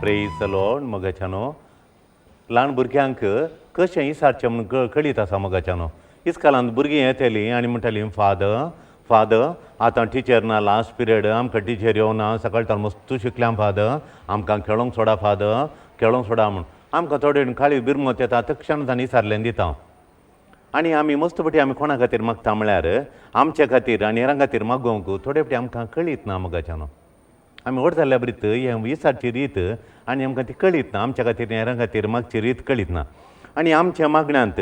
प्रेज the Lord मोगाच्यानो. ल्हान भुरग्यांक कशें इसारचें म्हूण कळीत आसा मोगाच्यानो. इस्कालांत भुरगीं येतलीं आनी म्हणटालीं फादर फादर आतां टिचर ना, लास्ट पिरियड आमकां टिचर येवना, सकाळ तान मस्तू शिकल्या फादर, आमकां खेळोंक सोडा फादर, खेळोंक सोडा म्हूण आमकां थोडे काळी बिरमत येता तक्षण तांणी इसारलें दिता. आनी आमी मस्त पटी आमी कोणा खातीर मागता म्हळ्यार आमच्या खातीर आनी हेरां खातीर मागोवंक थोडे फावटी आमकां कळीत ना मोगाच्यानो. आमी व्हड जाल्ल्या बरीत हें इसारची रीत आनी आमकां ती कळीत ना, आमच्या खातीर हेरां खातीर मागची रीत कळीत ना. आनी आमच्या मागण्यांत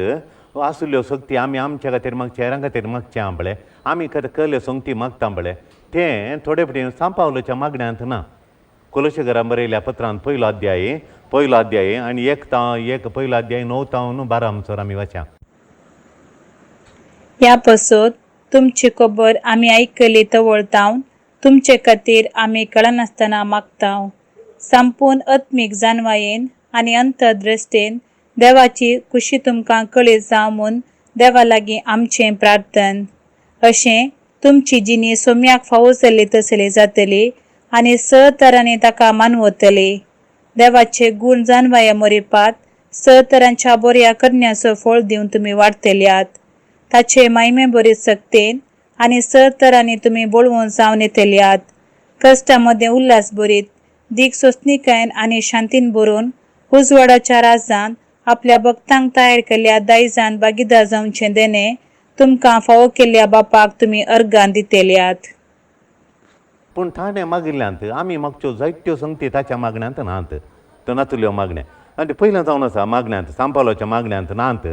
आसुल्ल्यो शक्ती आमी आमच्या खातीर मागचे हेरां खातीर मागचें आं पळय, आमी कहल्यो संगती मागता पळय तें थोडे फावटी सांपावलोच्या मागण्यांत ना. कोलोशे घरां बरयल्या पत्रांत पयलो अध्याय, पयलो अध्याय आनी एक ताव एक पयलो अध्याय 9 तावन 12 आमचो आमी वाच्या. ह्या पसत तुमची खबर आमी आयकली तवळतावन तुमचे खातीर आमी कळनासतना मागता. संपूर्ण आत्मीक जानवायेन आनी अंतर्दृश्टेन देवाची खुशी तुमकां कळीत जावं म्हूण देवा लागीं आमचें प्रार्थन. अशें तुमची जिणी सोम्याक फावो जाल्ली तसली जातली आनी स तरांनी ताका मानवतली. देवाचे गूण जानवाये मोरिपात स तरांच्या बऱ्या करण्याचो फळ दिवन तुमी वाडटल्यात. ताचे मायमे बरी सक्तेन आनी स तरांनी तुमी बळवून जावन येतल्यात. कश्टा मदें उल्हास भरीत दीग सोंसणीकायेन आनी शांतीन भरून उजवाडाच्या राजान आपल्या भक्तांक तयार केल्ल्या दायजान भागीदार जावचें देणें तुमकां फावो केल्ल्या बापाक तुमी अर्गां दितल्यात. पूण ताणें मागिल्ल्यांत आमी मागच्यो जायत्यो संगती ताच्या मागण्यांत नात, त्यो नातुल्यो मागण्या. आनी पयलें जावन आसा मागण्यांत सांपावलोच्या मागण्यांत नात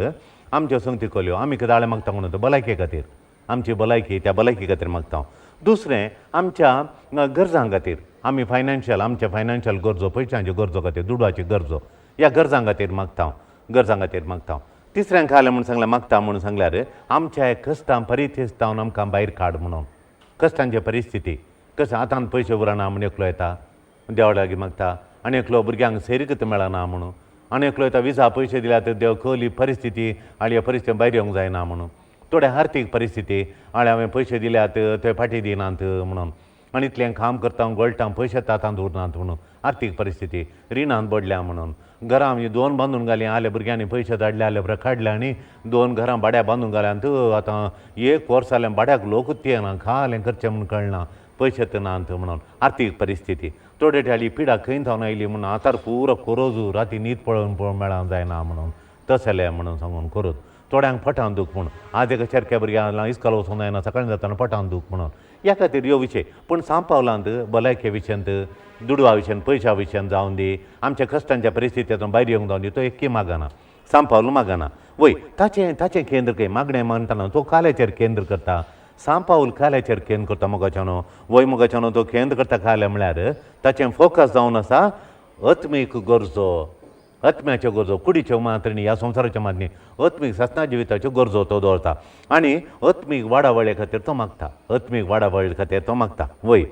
आमच्यो संगती कल्यो. आमी कितें मागता म्हणून भलायके खातीर, आमची भलायकी त्या भलायकी खातीर मागता. दुसरें आमच्या गरजां खातीर, आमी फायनान्शियल आमच्या फायनान्शियल गरजो, पयशांच्यो गरजो खातीर, दुडवाच्यो गरजो, ह्या गरजां खातीर मागता, गरजां खातीर मागता. तिसऱ्यांक खालें म्हूण सांगल्यार मागता म्हणून सांगल्यार आमच्या कश्टां परिस्थिती आमकां भायर काड म्हणून. कश्टांची परिस्थिती कशें आतां पयशे उरना म्हूण एकलो येता देवा लागीं मागता, आनी एकलो भुरग्यांक सेरीकत मेळना म्हणून, आनी एकलो येता विजा पयशे दिल्यार तर देव कहली परिस्थिती आनी ह्या परिस्थिती भायर येवंक जायना म्हणून. थोडे आर्थीक परिस्थिती आनी हांवें पयशे दिल्यात ते फाटीं दिनात म्हणून, आनी इतलें काम करता गोळटा पयशे तातांत उरनात म्हणून आर्थीक परिस्थिती, रिणांत पडल्या म्हणून. घरां आमी दोन बांदून घालीं, आले भुरग्यांनी पयशे धाडले आले बरें काडले आनी दोन घरां भाड्या बांदून घाल्यांत. आतां एक वर्स जालें भाड्याक लोकूच येना, खालें करचें म्हूण कळना, पयशे तर नात म्हणून आर्थीक परिस्थिती. थोडे हाली पिडा खंय थावन आयली म्हणून आतां पुरो कोरोजू राती न्हीद पळोवन पळोवन मेळोंक जायना म्हणून तसलें म्हणून सांगून करूत. थोड्यांक पोटान दूख म्हणून आज एका चरक्या भुरग्यांक इस्कोल वचूंक जायना, सकाळीं जातना पोटान दूख म्हणून ह्या खातीर ह्यो विशय. पूण सांपावलांत भलायके विशयांत, दुडवा विशयान, पयशा विशयान जावन दी, आमच्या कश्टांच्या परिस्थितींतून भायर येवंक जावन दी, तो एक्की मागना, सांपावलो मागना. वय ताचें ताचें केंद्र खंय मागणें मानतना तो काल्याचेर केंद्र करता, सांपावल काल्याचेर केंद्र करता मोगाच्यानो. वय मोगाच्यानो तो केंद्र करता काल्या म्हळ्यार ताचें फोकस जावन आसा आत्मीक गरजो, आत्म्याच्यो गरजो, कुडीच्यो मात्र न्ही, ह्या संवसाराच्यो मात्र न्ही, आत्मीक सासना जिविताच्यो गरजो तो दवरता आनी आत्मीक वाडावळे खातीर तो मागता, आत्मीक वाडावळे खातीर तो मागता. वय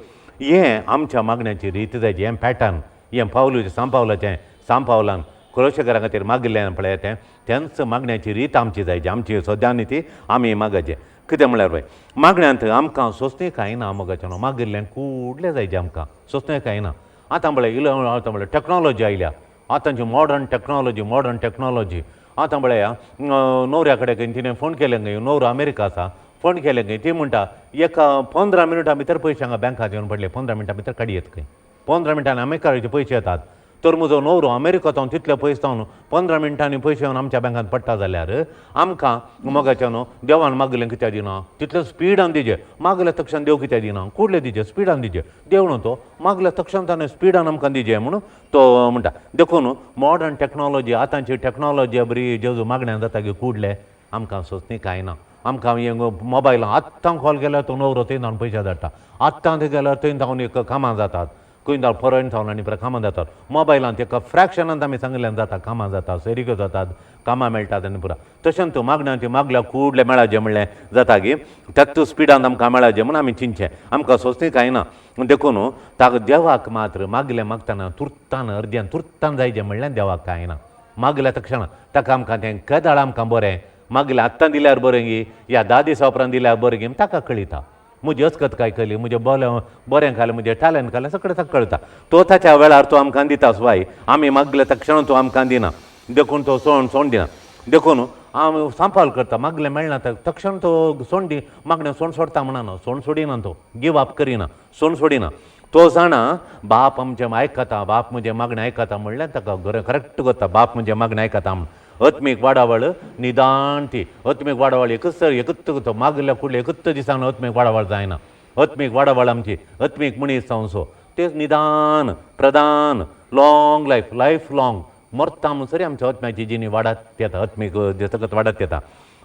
हें आमच्या मागण्याची रीत जायची, हें पॅटर्न, हें पावलूचें सांपावलाचें, सांपावलान कुळशेकरा खातीर मागिल्लें पळय तें तेंच मागण्याची रीत आमची जायची, आमची सद्यानी ती आमी मागायचें. कितें म्हळ्यार पळय मागण्यांत आमकां सोंसणें कांय ना मोगाचें न्हू, मागिल्लें कुडलें जायचें आमकां सोंसणें कांय ना. आतां पळय इलो आतां पळय टॅक्नोलॉजी आयल्या, आतांची मॉडर्न टॅक्नोलॉजी, मॉडर्न टॅक्नोलॉजी. आतां पळया न्हवऱ्या कडेन खंय तिणें फोन केलें खंय, न्हवरो अमेरिका आसा, फोन केलें खंय, ती म्हणटा एका 15 मिनटां भितर पयशे हांगा बँकांत येवन पडले, 15 मिनटां भितर काडयेत खंय, 15 मिनटांनी अमेरिकाचे पयशे येतात. तर म्हजो न्हवरो अमेरिका जावन तितले पयस जावन 15 मिनटांनी पयशे येवन आमच्या बँकांत पडटा जाल्यार आमकां मोगाच्या न्हू देवान मागलें कित्याक दिना, तितले स्पिडान दिजे, मागल्या तक्षण देव कित्याक दिना, कुडले दिजे, स्पिडान दिजे, देव न्हू तो मागल्या तक्षण ताणें स्पिडान आमकां दिजे म्हणून तो म्हणटा. देखून मॉडर्न टॅक्नोलॉजी, आतांची टॅक्नोलॉजी बरी जेजू मागण्यान जाता की कुडले आमकां सोंसणी कांय ना. आमकां हें मोबायलान आत्तां कॉल केल्यार तो न्हवरो थंय जावन पयशे धाडटा, आत्तां थंय गेल्यार थंय जावन एक कामां जातात, खंय जावन फॉरेन जावन आनी परत कामां जातात. मोबायलान एका फ्रॅक्शनान आमी सांगिल्ल्यान जाता, कामां जाता, सैरिक्यो जातात, कामां मेळटात आनी पुरा. तशेंच तूं मागण्यांची मागल्या कुडलें मेळाचें म्हणलें जाता की त्याच स्पिडान आमकां मेळाचें म्हूण आमी चिंतचें, आमकां सोंसणी कांय ना. देखून ताका देवाक मात्र मागलें मागतना तुर्तान अर्द्यान तुर्तान जायचें म्हणल्यार देवाक कांय ना. मागल्या तक्षण ताका आमकां तें केदाळ आमकां बरें मागलें आत्तां दिल्यार बरें गी या 10 दिसां उपरांत दिल्यार बरें गी ताका कळिता. म्हजी अस्कत काय कली, म्हजें बोलें बरें खालें, म्हजें टॅलंट खालें, सगळें ताका कळटा. तो ताच्या वेळार तो आमकां दिता स्वाय. आमी मागले तक्षण तो आमकां दिना, देखून तो सोण सोण दिना. देखून आमी सांपाल करता, मागलें मेळना तक्षण तो सोण दी, मागणें सोण सोडटा म्हणना, सोण सोडिना, तो गिव अप करिना, सोण सोडिना. तो जाणा बाप आमचें आयकता, बाप म्हजें मागणें आयकता म्हणल्यार ताका करेक्ट करता, बाप म्हजें मागणें आयकता म्हण. आत्मीक वाडावळ निदान ती आत्मीक वाडावळ एकच एकच तो मागल्या फुडले एकच दिसान आत्मीक वाडावळ जायना. आत्मीक वाडावळ आमची आत्मीक मनीस जावचो तेच निदान प्रदान लाँग लायफ, लायफ लाँग मरता म्हणसर आमच्या आत्म्याची जिणी वाडत येता, आत्मीक सगळं वाडत येता.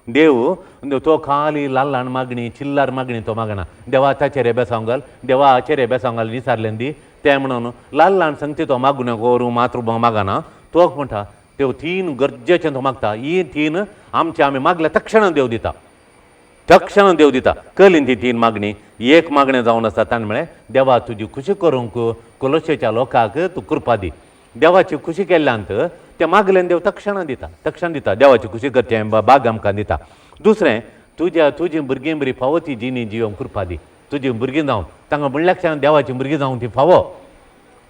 देव तो खाली ल्हान ल्हान मागणी चिल्लार मागणी तो मागना. देवा ताचेर बेसांव घाल, देवा हाचेर बेसांव घाल विचारलें दी तें म्हणून ल्हान ल्हान संगती तो मागू नको मात्र मागना. तो म्हणटा देव तीन गरजेचें तो मागता. ही तीन आमचे आमी मागल्या तक्षण देव दिता, तक्षण देव दिता. कली ती तीन मागणी. एक मागणें जावन आसा, ताणें म्हळें देवा तुजी खुशी करूंक कोलोशेच्या लोकांक तूं कृपा दी. देवाची खुशी केल्ल्यान तें मागलें देव तक्षण दिता, तक्षण दिता. देवाची खुशी करचें बाग आमकां दिता. दुसरें तुज्या तुजी भुरगीं बरी फावो ती जिणी जिवंक कृपा दी. तुजी भुरगीं जावन तांकां म्हणल्या क्षण देवाची भुरगीं जावंक ती फावो,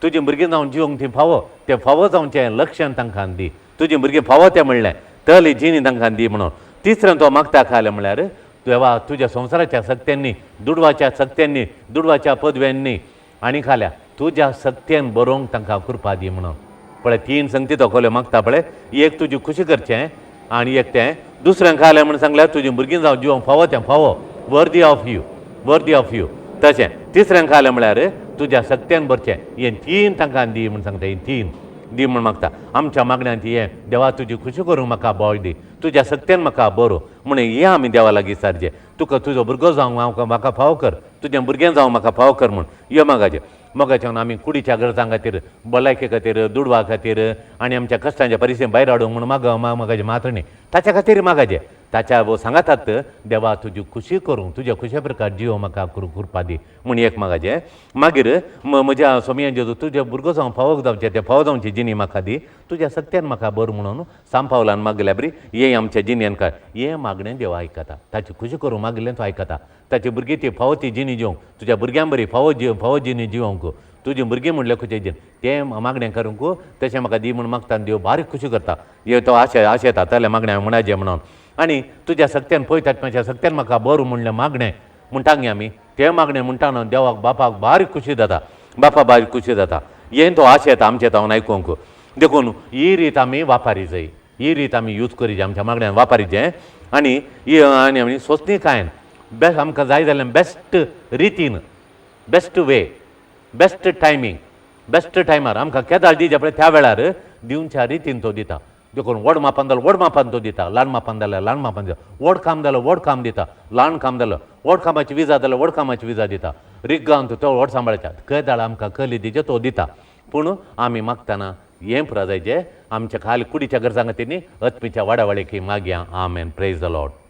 तुजी भुरगीं जावन जिवंक ती फावो, तें फावो जावचें लक्षण तांकां दी. तुजी भुरगीं फावो तें म्हणलें तली जिणी तांकां दी म्हणून. तिसरें तो मागता खालें म्हणल्यार देवा तुज्या संवसाराच्या सक्त्यांनी, दुडवाच्या सक्त्यांनी, दुडवाच्या पदव्यांनी आनी खाल्या तुज्या सक्त्यान बरोवंक तांकां कृपा दी म्हणून. पळय तीन संगती तो खोल्यो मागता. पळय एक तुजी खुशी करचें आनी एक तें दुसऱ्यांक खालें म्हूण सांगल्यार तुजी भुरगीं जावं जिवंक फावो तें फावो, worthy of you, worthy of you. तशें तिसऱ्यांक खालें म्हळ्यार तुज्या सक्त्यान भरचें. हें तीन तांकां दी म्हूण सांगता. हें तीन दी म्हूण मागता. आमच्या मागण्यांत हें देवा तुजी खुशी करूंक म्हाका बळ दी, तुज्या सक्त्यान म्हाका बरो म्हण हें आमी देवा लागीं सारचें. तुका तुजो भुरगो जावंक म्हाका फावो कर, तुजें भुरगें जावंक म्हाका फावो कर म्हूण यो मागाचें. मोगाच्यान आमी कुडीच्या गरजां खातीर, भलायके खातीर, दुडवा खातीर आनी आमच्या कश्टांच्या परिस्थिती भायर हाडूंक म्हूण माग मागाचें मात्र न्ही, ताच्या खातीर मागाचें. ताच्या सांगातात देवा तुजी खुशी करूंक तुज्या खुशे प्रकार जिव म्हाका कृपा दी म्हूण एक मागाचें. मागीर म्हज्या सोमयान जेजू तुज्या भुरगो जावं फावो जावचें तें फावो जावची जिणी म्हाका दी, तुज्या सत्यान म्हाका बरो म्हणून सांपावलान मागल्या बरी हें आमच्या जिणेन काय हें मागणें देव आयकता. ताची खुशी करूंक मागिल्लें तो आयकता. ताची भुरगीं ती फावो ती जिणी जिवंक, तुज्या भुरग्यां बरी फावो फावो जिणी जिवंक, तुजी भुरगीं म्हणल्यार खुशे जीण तें मागणें करूंक तशें म्हाका दी म्हूण मागता आनी देव बारीक खुशी करता. हे तो आशे आशेता तले मागणें म्हणाचें म्हणून. आनी तुज्या सक्त्यान पळयतात ताच्या सक्त्यान म्हाका बरो म्हणलें मागणें म्हणटा गे आमी तें मागणें म्हणटा न्हू देवाक बापाक बारीक खुशी जाता, बापा बारीक खुशी जाता. हें तो आशेता आमचें तावन आयकूंक. देखून ही रीत आमी वापारी जाय, ही रीत आमी यूज करीजे, आमच्या मागण्यान वापारीचें. आनी ही आनी आमी सोंसणीकायेन बेस्ट आमकां जाय जाल्यार बेस्ट रितीन, best way, best timing, best टायमार आमकां केदाळ दिवचें पळय त्या वेळार दिवच्या रितीन तो दिता. देखून व्हड मापान जाल्यार व्हड मापान तो दिता, ल्हान मापान जाल्यार ल्हान मापान दिता, व्हड काम जाल्यार व्हड काम दिता, ल्हान काम जाल्यार व्हड कामाची विजा जाल्यार व्हड कामाची विजा दिता. रिग्गान तो व्हड सांबाळटा, केदाळ आमकां कली दिवचें तो दिता. पूण आमी मागतना हें पुरो जायचें आमच्या खाली कुडीच्या गरजां खातीर न्ही, आत्मीच्या वाडावळीक मागया. आमेन. Praise the Lord.